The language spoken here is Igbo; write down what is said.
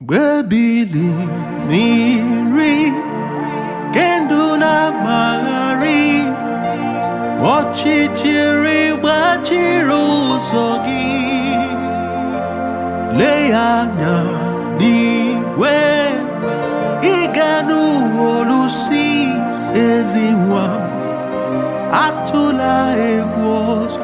Mgbe ebili mmiri nke ndụ na-amagharị, ọchịchịrị gbachiri ụzọ gị, lee ya anya n'igwe, ị ga n'olu si, "Ezi nwa m, atụla egwu ọzọ."